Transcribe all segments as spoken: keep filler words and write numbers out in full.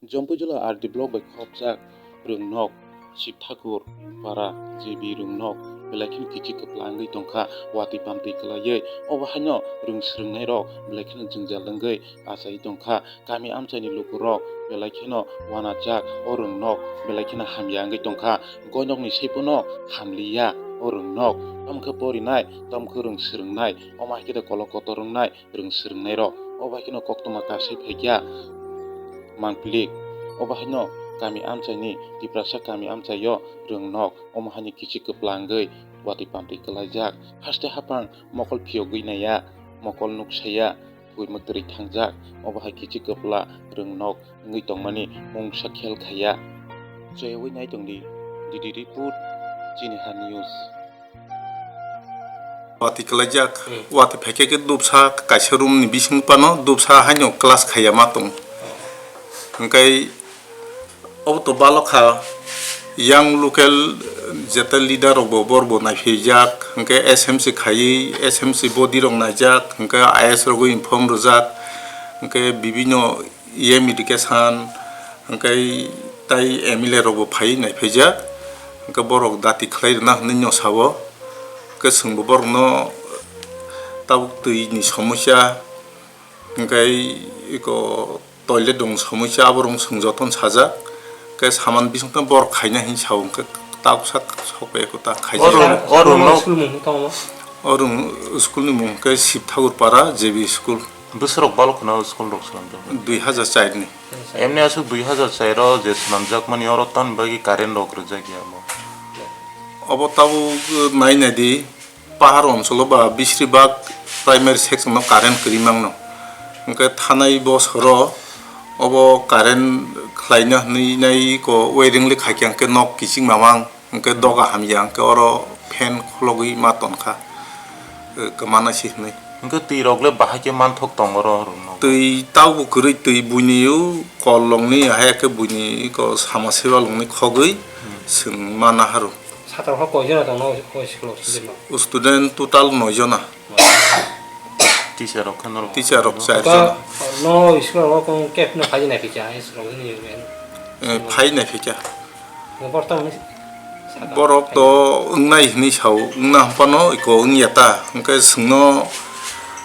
Jompui jila R D block bai khopjak Rwngnok, Shib Thakur para J B Rwngnok belai kheno kichik kwpla wngwi tongkha, watwi pamtwi kwlaiwi. Obo haino rwng swrwngnairok belai kheno jwngjal wngwi achaiwi tongkha. Kami amchaini lukurok belai kheno uanajak, o Rwngnok belai kheno hamya wngwi tongkha. Goinokni saipono hamliya o Rwngnok. Tamo khe porinai, tamo khe rwng swrwngnai, omo hai khe de kolok kotor wngnai rwng swrwngnairok. Obo hai kheno koktwma kasai phaikha mangpili. Obo haino kami amchaini, Tiprasa kami amchaio Rwngnok omo haino kichik kwpla wngwi watwi pamtwi kwlaijak. Haste haphang mokol phiyogwi naiya, mokol nuksaiya, buimwk twrwi thangjak. Obo hai kichik kwpla Rwngnok wngwi tongmani mungsa khel khaiya. Choyaui naitongdi, D D report, Chini Ha News. Watwi kwlaijak, Hmm. Watwi phaikhe khe dopsa kaisa room ni bising phano dopsa haino class khaiya ma tong. Hwnkhe obo to balok kha, yang local jeta leader rok bo bor bo naiphaijak, hwnkhe S M C khaiwi S M C body rok naijak, hwnkhe I A S rok inform rwjak, hwnkhe bibino E M education, hwnkhe tai M L A rok bo phaiwi naiphaijak, hwnkhe borok dati khlai rwna hwnwi no sao, hwnkhe chwngbo borokno tabuk twi ni somosya, hwnkhe eko toilet rokni somosya abo rok chwng jotono sajak, hwnkhe saman bisingtwi borok khaina hinwi sao, hwnkhe tabuk sak sok eko ta khaijak. O rung, o rung no school mung tamo? O rung school ni mung hwnkhe Shib Thakur para J B school. Bwswrok balok khna o school rok swnamjak? Dui hazar char ni. Emni aswk dui hazar char o je swnamjakmani oro tamni bagwi current rok rwjak ya mo? Obo tabuk nai nai di, pahar oncholo ba bisri bak primary section no current kwrwi mangno. Hwnkhe thanai bosoro obo current khlaina hwnwi nai ko wiring le khaikhe hwnkhe nok kiching mamang. Hwnkhe doga hamya hwnkhe oro fan khologwi ma tonkha, eh, kwmana se hwnwi. Hwnkhe twi rok le bahai khe manthok tongo oro rwngno? Twi tabuk kwrwi, twi buini o kol longni, hai khe buini ko sama seba longni khogwi Hmm. Chwng mana haro. Satra kho koi jona tong no o school o student no? Student total noi jona. Teacher rok khe norok. Teacher rok char jona. No school o kong kep no khaji nai phicha, school ni. Eh, phai nai phicha. Borok to wngnai hwnwi sao, wngna hwnphano eko wngya ta, hwnkhe chwngno,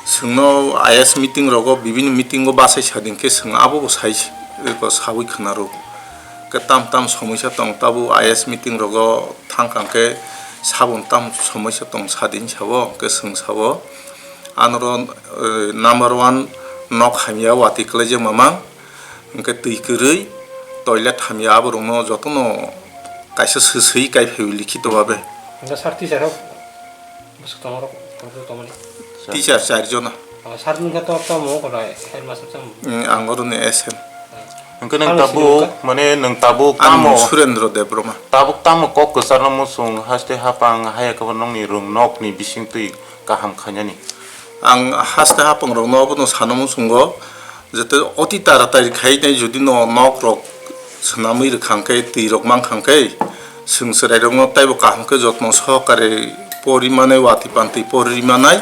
chwngno I A S meeting rogo, bibini meeting o bachai sading khe chwng abobo sai, eko saui khwnaro. Hwnkhe tam tam somoisa tong, tabuk I A S meeting rogo thangkha hwnkhe sabon tam somoisa tong sadin sao, hwnkhe chwng sao. Anoro, eh, number one nok hamya watwi kwlaijak mamang. Hwnkhe twi kwrwi, toilet hamya, aborokno jotono kaisa swswi kaiphai likhito babe. Hwnkhe sir teacher rok bwswk tongo rok, rok tongmani? Teacher char jona. Oh, sir nwng khe to, to mo korai, headmaster tamo? Mm, ang oroni S M. Hwnkhe nwng tabuk, mane nwng tabuk tamo? Ang Surendra Debbarma. Tabuk tamo kok kwcharno muchung haste hapang haya khe bo nokni rwngnokni bisingtwi kaham khainani? Ang haste hapang rokno abono sana muchungo, jete oti taratari khai nai jodi no nok rok swnamwi rwkha hwnkhe, twi rok mankha hwnkhe, chwng chwrai rokno taibo kaham khe jotno sohokare pori manai, watwi pantwi pori manai,